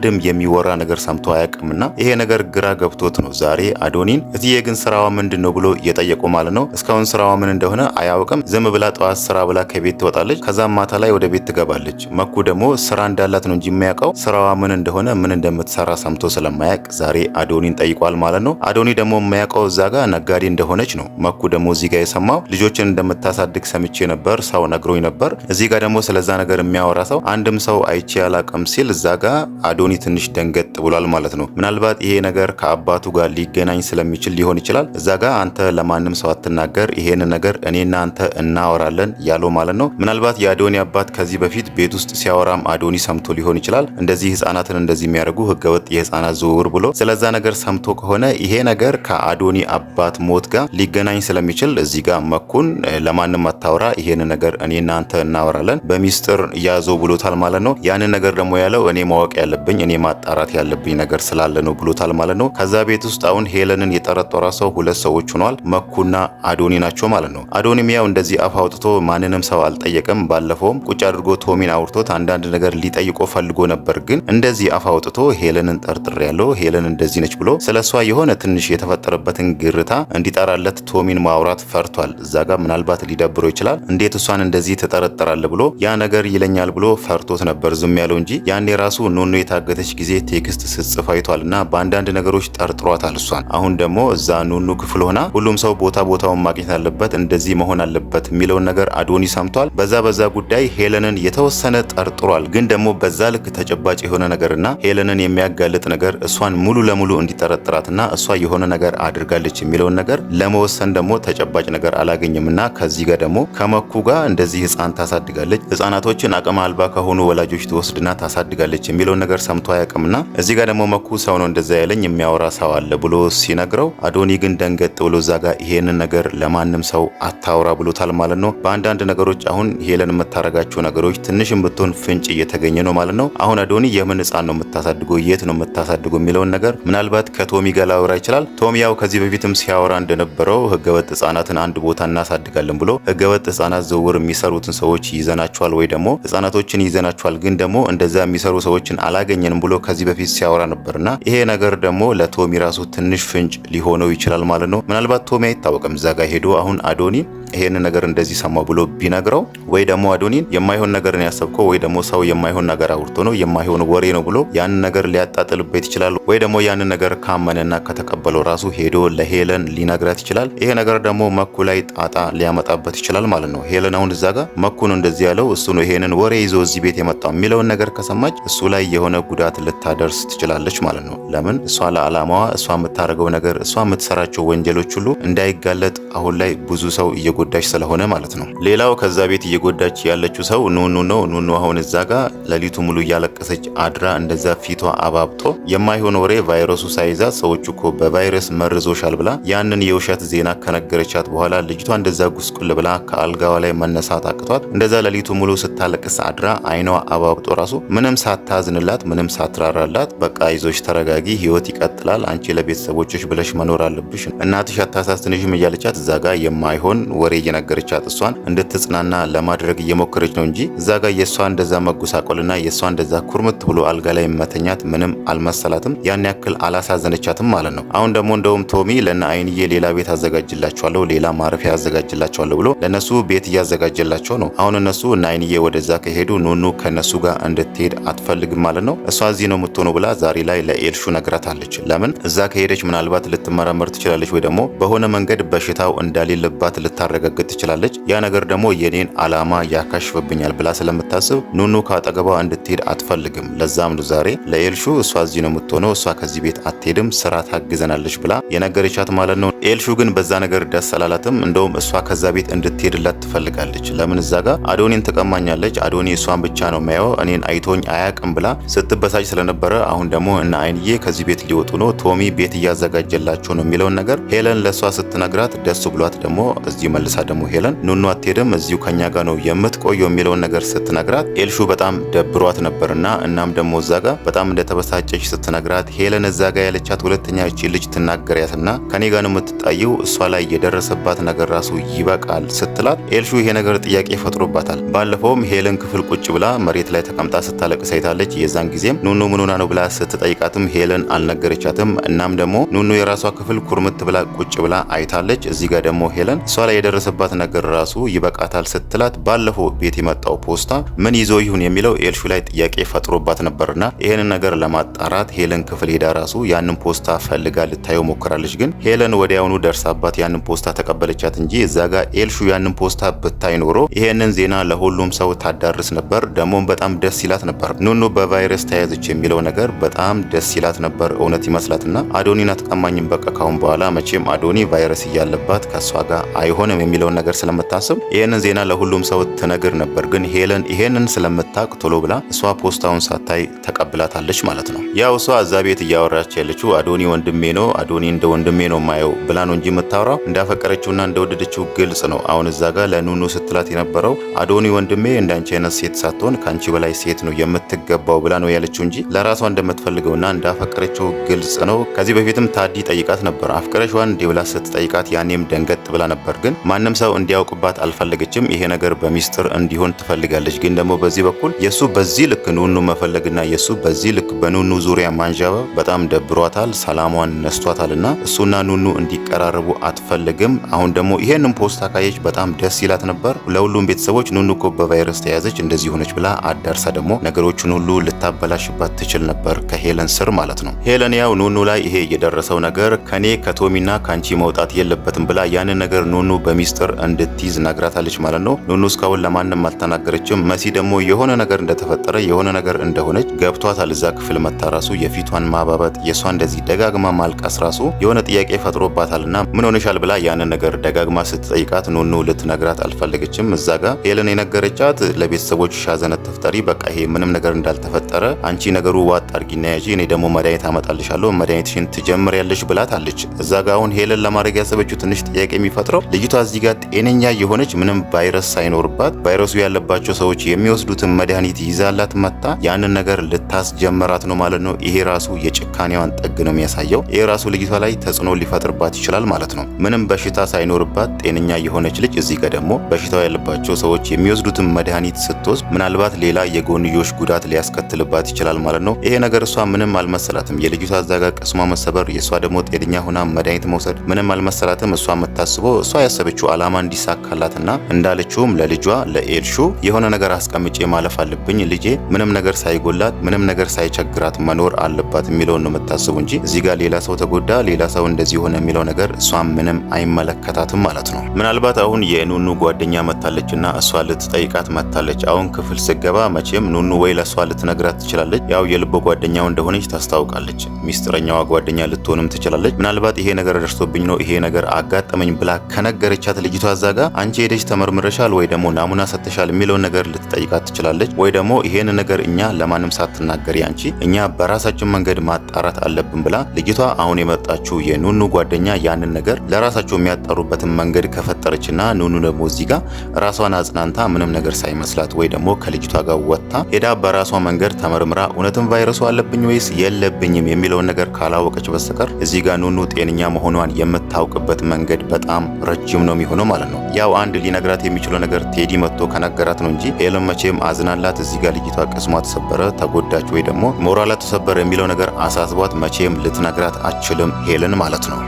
አንድም የሚወራ ነገር ሰምቶ አያውቅምና ይሄ ነገር ግራ ገብቶት ነው ዛሬ አዶኒን እትዬ ግን ስራዋ ምንድን ነው ብሎ እየጠየቁ ማለት ነው። እስካሁን ስራዋ ምን እንደሆነ አያውቅም። ዝም ብላ ጠዋት ስራ ብላ ከቤት ትወጣለች፣ ከዛም ማታ ላይ ወደ ቤት ትገባለች። መኩ ደግሞ ስራ እንዳላት ነው እንጂ የሚያውቀው ስራዋ ምን እንደሆነ ምን እንደምትሰራ ሰምቶ ስለማያውቅ ዛሬ አዶኒን ጠይቋል ማለት ነው። አዶኒ ደግሞ የሚያውቀው እዛ ጋር ነጋዴ እንደሆነች ነው። መኩ ደግሞ እዚህ ጋር የሰማው ልጆችን እንደምታሳድግ ሰምቼ ነበር፣ ሰው ነግሮኝ ነበር። እዚህ ጋር ደግሞ ስለዛ ነገር የሚያወራ ሰው አንድም ሰው አይቼ አላቅም ሲል እዛ ጋር አዶኒ ትንሽ ደንገጥ ብሏል ማለት ነው። ምናልባት ይሄ ነገር ከአባቱ ጋር ሊገናኝ ስለሚችል ሊሆን ይችላል። እዛ ጋር አንተ ለማንም ሰው አትናገር፣ ይሄን ነገር እኔና አንተ እናወራለን ያለው ማለት ነው። ምናልባት የአዶኒ አባት ከዚህ በፊት ቤት ውስጥ ሲያወራም አዶኒ ሰምቶ ሊሆን ይችላል። እንደዚህ ህጻናትን እንደዚህ የሚያደርጉ ህገወጥ የህጻናት ዝውውር ብሎ ስለዛ ነገር ሰምቶ ከሆነ ይሄ ነገር ከአዶኒ አባት ሞት ጋር ሊገናኝ ስለሚችል እዚህ ጋር መኩን ለማንም አታውራ፣ ይሄን ነገር እኔና አንተ እናወራለን፣ በሚስጥር ያዘው ብሎታል ማለት ነው። ያንን ነገር ደግሞ ያለው እኔ ማወቅ ያለብኝ እኔ ማጣራት ያለብኝ ነገር ስላለ ነው ብሎታል ማለት ነው። ከዛ ቤት ውስጥ አሁን ሄለንን የጠረጠራ ሰው ሁለት ሰዎች ሆነዋል፣ መኩና አዶኒ ናቸው ማለት ነው። አዶኒም ያው እንደዚህ አፍ አውጥቶ ማንንም ሰው አልጠየቅም። ባለፈውም ቁጭ አድርጎ ቶሚን አውርቶት አንዳንድ ነገር ሊጠይቆ ፈልጎ ነበር። ግን እንደዚህ አፍ አውጥቶ ሄለንን ጠርጥር ያለው ሄለን እንደዚህ ነች ብሎ ስለ እሷ የሆነ ትንሽ የተፈጠረበትን ግርታ እንዲጠራለት ቶሚን ማውራት ፈርቷል። እዛ ጋር ምናልባት ሊደብረው ይችላል። እንዴት እሷን እንደዚህ ትጠረጠራለ ብሎ ያ ነገር ይለኛል ብሎ ፈርቶት ነበር ዝም ያለው እንጂ ያኔ ራሱ ኑኑ የታገተች ጊዜ text ስትጽፍ አይቷል እና በአንዳንድ ነገሮች ጠርጥሯታል እሷን። አሁን ደግሞ እዛ ኑኑ ክፍል ሆና ሁሉም ሰው ቦታ ቦታውን ማግኘት አለበት፣ እንደዚህ መሆን አለበት የሚለውን ነገር አዶኒ ሰምቷል። በዛ ጉዳይ ሄለንን የተወሰነ ጠርጥሯል። ግን ደግሞ በዛ ልክ ተጨባጭ የሆነ ነገርና ሄለንን የሚያጋልጥ ነገር እሷን ሙሉ ለሙሉ እንዲጠረጥራትና እሷ የሆነ ነገር አድርጋለች የሚለውን ነገር ለመወሰን ደግሞ ተጨባጭ ነገር አላገኘምና ከዚህ ጋር ደግሞ ከመኩ ጋር እንደዚህ ህፃን ታሳድጋለች፣ ህፃናቶችን አቅም አልባ ከሆኑ ወላጆች ትወስድና ታሳድጋለች የሚለውን ነገር ሰምቶ አያውቅምና እዚህ ጋር ደግሞ መኩ ሰው ነው እንደዛ ያለኝ የሚያወራ ሰው አለ ብሎ ሲነግረው አዶኒ ግን ደንገጥ ብሎ እዛ ጋር ይሄንን ነገር ለማንም ሰው አታውራ ብሎታል ማለት ነው። በአንዳንድ ነገሮች አሁን ሄለን የምታረጋቸው ነገሮች ትንሽም ብትሆን ፍንጭ እየተገኘ ነው ማለት ነው። አሁን አዶኒ የምን ህፃን ነው የምታሳድገው፣ የት ነው የምታሳድገው የሚለውን ነገር ምናልባት ከቶሚ ጋር ላወራ ይችላል። ቶሚ ያው ከዚህ በፊትም ሲያወራ እንደነበረው ህገወጥ ህጻናትን አንድ ቦታ እናሳድጋለን ብሎ ህገወጥ ህጻናት ዝውውር የሚሰሩትን ሰዎች ይዘናቸዋል ወይ ደግሞ ህጻናቶችን ይዘናቸዋል፣ ግን ደግሞ እንደዛ የሚሰሩ ሰዎችን አላገኘንም ብሎ ከዚህ በፊት ሲያወራ ነበርና ይሄ ነገር ደግሞ ለቶሚ ራሱ ትንሽ ፍንጭ ሊሆነው ይችላል ማለት ነው። ምናልባት ቶሚ አይታወቅም እዛ ጋ ሄዶ አሁን አዶኒ ይሄን ነገር እንደዚህ ሰማው ብሎ ቢነግረው ወይ ደግሞ አዶኒን የማይሆን ነገር ነው ያሰብከው ወይ ደግሞ ሰው የማይሆን ነገር አውርቶ ነው የማይሆን ወሬ ነው ብሎ ያንን ነገር ሊያጣጥልበት ይችላል። ወይ ደግሞ ያንን ነገር ካመነና ከተቀበለው ራሱ ሄዶ ለሄለን ሊነግራት ይችላል። ይሄ ነገር ደግሞ መኩ ላይ ጣጣ ሊያመጣበት ይችላል ማለት ነው። ሄለን አሁን እዛ ጋር መኩ ነው እንደዚህ ያለው እሱ ነው ይሄንን ወሬ ይዞ እዚህ ቤት የመጣው የሚለውን ነገር ከሰማች እሱ ላይ የሆነ ጉዳት ልታደርስ ትችላለች ማለት ነው። ለምን እሷ ለዓላማዋ እሷ የምታደርገው ነገር እሷ የምትሰራቸው ወንጀሎች ሁሉ እንዳይጋለጥ አሁን ላይ ብዙ ሰው እየጎዳች ስለሆነ ማለት ነው። ሌላው ከዛ ቤት እየጎዳች ያለችው ሰው ኑኑ ነው። ኑኑ አሁን እዛ ጋር ሌሊቱ ሙሉ እያለቀሰች አድራ እንደዛ ፊቷ አባብጦ የማይሆን ወሬ ቫይረሱ ሳይዛት ሰዎች እኮ በቫይረስ መርዞሻል ብላ ያንን የውሸት ዜና ከነገረቻት በኋላ ልጅቷ እንደዛ ጉስቁል ብላ ከአልጋዋ ላይ መነሳት አቅቷት እንደዛ ሌሊቱ ሙሉ ስታለቅስ አድራ አይኗ አባብጦ ራሱ ምንም ሳታዝንላት ምንም ሳትራራላት በቃ ይዞሽ ተረጋጊ፣ ህይወት ይቀጥላል፣ አንቺ ለቤተሰቦችሽ ብለሽ መኖር አለብሽ፣ እናትሽ አታሳዝንሽም እያለቻት እዛ ጋ የማይሆን ወሬ እየነገረቻት እሷን እንድትጽናና ለማድረግ እየሞከረች ነው እንጂ እዛ ጋ የእሷ እንደዛ መጎሳቆልና የእሷ እንደዛ ኩርምት ብሎ አልጋ ላይ መተኛት ምንም አልመሰላትም። ያን ያክል አላሳዘነቻትም ማለት ነው። አሁን ደግሞ እንደውም ቶሚ ለነ አይንዬ ሌላ ቤት አዘጋጅላቸዋለሁ፣ ሌላ ማረፊያ አዘጋጅላቸዋለሁ ብሎ ለነሱ ቤት እያዘጋጀላቸው ነው። አሁን እነሱ እነ አይንዬ ወደዛ ከሄዱ ኑኑ ከነሱ ጋር እንድትሄድ አትፈልግም ማለት ነው። እሷ እዚህ ነው የምትሆነው ብላ ዛሬ ላይ ለኤልሹ ነግራታለች። ለምን እዛ ከሄደች ምናልባት ልትመረመር ትችላለች፣ ወይ ደግሞ በሆነ መንገድ በሽታው እንዳሌለባት ልታረጋግጥ ትችላለች። ያ ነገር ደግሞ የኔን አላማ ያካሽፍብኛል ብላ ስለምታስብ ኑኑ ከአጠገቧ እንድትሄድ አትፈልግም። ለዛም ነው ዛሬ ለኤልሹ እሷ እዚህ ነው የምትሆነው፣ እሷ ከዚህ ቤት አትሄድም፣ ስራ ታግዘናለች ብላ የነገረቻት ማለት ነው። ኤልሹ ግን በዛ ነገር ደስ አላላትም። እንደውም እሷ ከዛ ቤት እንድትሄድላት ትፈልጋለች። ለምን እዛ ጋር አዶኒን ትቀማኛለች፣ አዶኒ እሷን ብቻ ነው የሚያየው፣ እኔን አይቶኝ አያቅም ብላ ስትበሳጭ ስለነበረ አሁን ደግሞ እነ አይንዬ ከዚህ ቤት ሊወጡ ነው፣ ቶሚ ቤት እያዘጋጀላቸው ነው የሚለውን ነገር ሄለን ለእሷ ስትነግራት ደስ ብሏት ደግሞ እዚህ መልሳ መልሳ ደግሞ ሄለን ኑኑ አትሄድም እዚሁ ከኛ ጋር ነው የምትቆየው የሚለውን ነገር ስትነግራት ኤልሹ በጣም ደብሯት ነበርና እናም ደግሞ እዛ ጋር በጣም እንደተበሳጨች ስትነግራት ሄለን እዛ ጋር ያለቻት ሁለተኛ እቺ ልጅ ትናገሪያትና ከኔ ጋር ነው የምትጣየው፣ እሷ ላይ የደረሰባት ነገር ራሱ ይበቃል ስትላት ኤልሹ ይሄ ነገር ጥያቄ ፈጥሮባታል። ባለፈውም ሄለን ክፍል ቁጭ ብላ መሬት ላይ ተቀምጣ ስታለቅስ አይታለች። የዛን ጊዜም ኑኑ ምን ሆና ነው ብላ ስትጠይቃትም ሄለን አልነገረቻትም። እናም ደግሞ ኑኑ የራሷ ክፍል ኩርምት ብላ ቁጭ ብላ አይታለች። እዚህ ጋር ደግሞ ሄለን እሷ ላይ የደረሰባት ነገር ራሱ ይበቃታል ስትላት ባለፈው ቤት የመጣው ፖስታ ምን ይዞ ይሁን የሚለው ኤልሹ ላይ ጥያቄ ፈጥሮባት ነበርና ይሄንን ነገር ለማጣራት ሄለን ክፍል ሄዳ ራሱ ያንን ፖስታ ፈልጋ ልታየው ሞክራለች። ግን ሄለን ወዲያውኑ ደርሳባት ያንን ፖስታ ተቀበለቻት እንጂ እዛ ጋር ኤልሹ ያንን ፖስታ ብታይ ኖሮ ይሄንን ዜና ለሁሉም ሰው ታዳርስ ነበር። ደግሞም በጣም ደስ ይላት ነበር። ኑኑ በቫይረስ ተያዘች የሚለው ነገር በጣም ደስ ይላት ነበር። እውነት ይመስላትና አዶኒን አትቀማኝም፣ በቃ ካሁን በኋላ መቼም አዶኒ ቫይረስ እያለባት ከእሷ ጋር አይሆንም የሚለውን ነገር ስለምታስብ ይሄንን ዜና ለሁሉም ሰው ትነግር ነበር። ግን ሄለን ይሄንን ስለምታቅ ቶሎ ብላ እሷ ፖስታውን ሳታይ ተቀብላታለች ማለት ነው። ያው እሷ እዛ ቤት እያወራች ያለችው አዶኒ ወንድሜ ነው፣ አዶኒ እንደ ወንድሜ ነው ማየው ብላ ነው እንጂ የምታወራው እንዳፈቀረችውና እንደወደደችው ግልጽ ነው። አሁን እዛ ጋር ለኑኑ ስትላት የነበረው አዶኒ ወንድሜ እንዳንቺ አይነት ሴት ሳትሆን ከአንቺ በላይ ሴት ነው የምትገባው ብላ ነው ያለችው እንጂ ለራሷ እንደምትፈልገውና እንዳፈቀረችው ግልጽ ነው። ከዚህ በፊትም ታዲ ጠይቃት ነበር። አፍቅረሽዋን እንዲህ ብላ ስትጠይቃት ያኔም ደንገጥ ብላ ነበር። ግን ማንም ሰው እንዲያውቅባት አልፈለገችም። ይሄ ነገር በሚስጥር እንዲሆን ትፈልጋለች። ግን ደግሞ በዚህ በኩል የሱ በዚህ ልክ ኑኑ መፈለግና የሱ በዚህ ልክ በኑኑ ዙሪያ ማንዣበብ በጣም ደብሯታል፣ ሰላሟን ነስቷታልና እሱና ኑኑ እንዲቀራረቡ አትፈልግም። አሁን ደግሞ ይሄንን ፖስታ ካየች በጣም ደስ ይላት ነበር። ለሁሉም ቤተሰቦች ኑኑ እኮ በቫይረስ ተያዘች እንደዚህ ሆነች ብላ አዳርሳ ደግሞ ነገሮችን ሁሉ ልታበላሽባት ትችል ነበር ከሄለን ስር ማለት ነው። ሄለን ያው ኑኑ ላይ ይሄ የደረሰው ነገር ከኔ ከቶሚና ከአንቺ መውጣት የለበትም ብላ ያንን ነገር ኑኑ በሚስጥር እንድትይዝ ነግራታለች ማለት ነው። ኑኑ እስካሁን ለማንም አልተናገረችም። መሲ ደግሞ የሆነ ነገር እንደተፈጠረ የሆነ ነገር እንደሆነች ገብቷታል። እዛ ክፍል መታ ራሱ የፊቷን ማባበጥ የሷ እንደዚህ ደጋግማ ማልቀስ ራሱ የሆነ ጥያቄ ፈጥሮባታልና ምን ሆነሻል ብላ ያንን ነገር ደጋግማ ስትጠይቃት ኑኑ ልትነግራት አልፈለገችም። እዛ ጋ ሄለን የነገረቻት ለቤተሰቦች ሀዘን አትፍጠሪ፣ በቃ ይሄ ምንም ነገር እንዳልተፈጠረ አንቺ ነገሩ ዋጥ አድርጊና ያዢ፣ እኔ ደግሞ መድኃኒት አመጣልሻለሁ፣ መድኃኒትሽን ትጀምሪያለሽ ብላታለች። እዛ ጋ አሁን ሄለን ለማድረግ ያሰበችው ትንሽ ጥያቄ የሚፈጥረው ልጅቷ እዚህ ጋር ጤነኛ የሆነች ምንም ቫይረስ ሳይኖርባት ቫይረሱ ያለባቸው ሰዎች የሚወስዱትን መድኃኒት ይዛላት መታ ያንን ነገር ልታስጀምራት ነው ማለት ነው። ይሄ ራሱ የጭካኔዋን ጥግ ነው የሚያሳየው። ይሄ ራሱ ልጅቷ ላይ ተጽዕኖ ሊፈጥርባት ይችላል ማለት ነው። ምንም በሽታ ሳይኖርባት ጤነኛ የሆነች ልጅ እዚህ ጋር ደግሞ በሽታው ያለባቸው ሰዎች የሚወስዱትን መድኃኒት ስትወስድ ምናልባት ሌላ የጎንዮሽ ጉዳት ሊያስከትልባት ይችላል ማለት ነው። ይሄ ነገር እሷ ምንም አልመሰላትም። የልጅቷ እዛ ጋር ቅስሟ መሰበር፣ የእሷ ደግሞ ጤነኛ ሆና መድኃኒት መውሰድ ምንም አልመሰላትም። እሷ የምታስበው እሷ ያሰበችው ዓላማ እንዲሳካላትና እንዳለችውም ለልጇ ለኤልሹ የሆነ ነገር አስቀምጬ ማለፍ አለብኝ፣ ልጄ ምንም ነገር ሳይጎላት ምንም ነገር ሳይቸግራት መኖር አለባት የሚለውን ነው የምታስቡ እንጂ እዚህ ጋር ሌላ ሰው ተጎዳ፣ ሌላ ሰው እንደዚህ ሆነ የሚለው ነገር እሷ ምንም አይመለከታትም ማለት ነው። ምናልባት አሁን የኑኑ ጓደኛ መታለችና እሷ ልትጠይቃት መታለች። አሁን ክፍል ስገባ መቼም ኑኑ ወይ ለእሷ ልትነግራት ትችላለች። ያው የልቦ ጓደኛው እንደሆነች ታስታውቃለች። ሚስጥረኛዋ ጓደኛ ልትሆንም ትችላለች። ምናልባት ይሄ ነገር ደርሶብኝ ነው ይሄ ነገር አጋጠመኝ ብላ ከነገረቻት ልጅቷ እዛ ጋ አንቺ ሄደሽ ተመርምረሻል ወይ ደግሞ ናሙና ሰጥተሻል የሚለውን ነገር ልትጠይቃት ትችላለች። ወይ ደግሞ ይሄን ነገር እኛ ለማንም ሳትናገሪ አንቺ እኛ በራሳችን መንገድ ማጣራት አለብን ብላ ልጅቷ አሁን የመጣችው የኑኑ ጓደኛ ያንን ነገር ለራሳቸው የሚያጣሩበትን መንገድ ከፈጠረችና ኑኑ ደግሞ እዚህ ጋር ራሷን አጽናንታ ምንም ነገር ሳይመስላት ወይ ደግሞ ከልጅቷ ጋር ወጥታ ሄዳ በራሷ መንገድ ተመርምራ እውነትም ቫይረሱ አለብኝ ወይስ የለብኝም የሚለውን ነገር ካላወቀች በስተቀር እዚህ ጋር ኑኑ ጤነኛ መሆኗን የምታውቅበት መንገድ በጣም ረጅም ነው የሚሆነው ማለት ነው። ያው አንድ ሊነግራት የሚችለው ነገር ቴዲ መጥቶ ከነገራት ነው እንጂ ሄለን መቼም አዝናላት እዚህ ጋር ልጅቷ ቅስሟ ተሰበረ፣ ተጎዳች ወይ ደግሞ ሞራላ ተሰበረ የሚለው ነገር አሳስቧት መቼም ልትነግራት አችልም ሄለን ማለት ነው።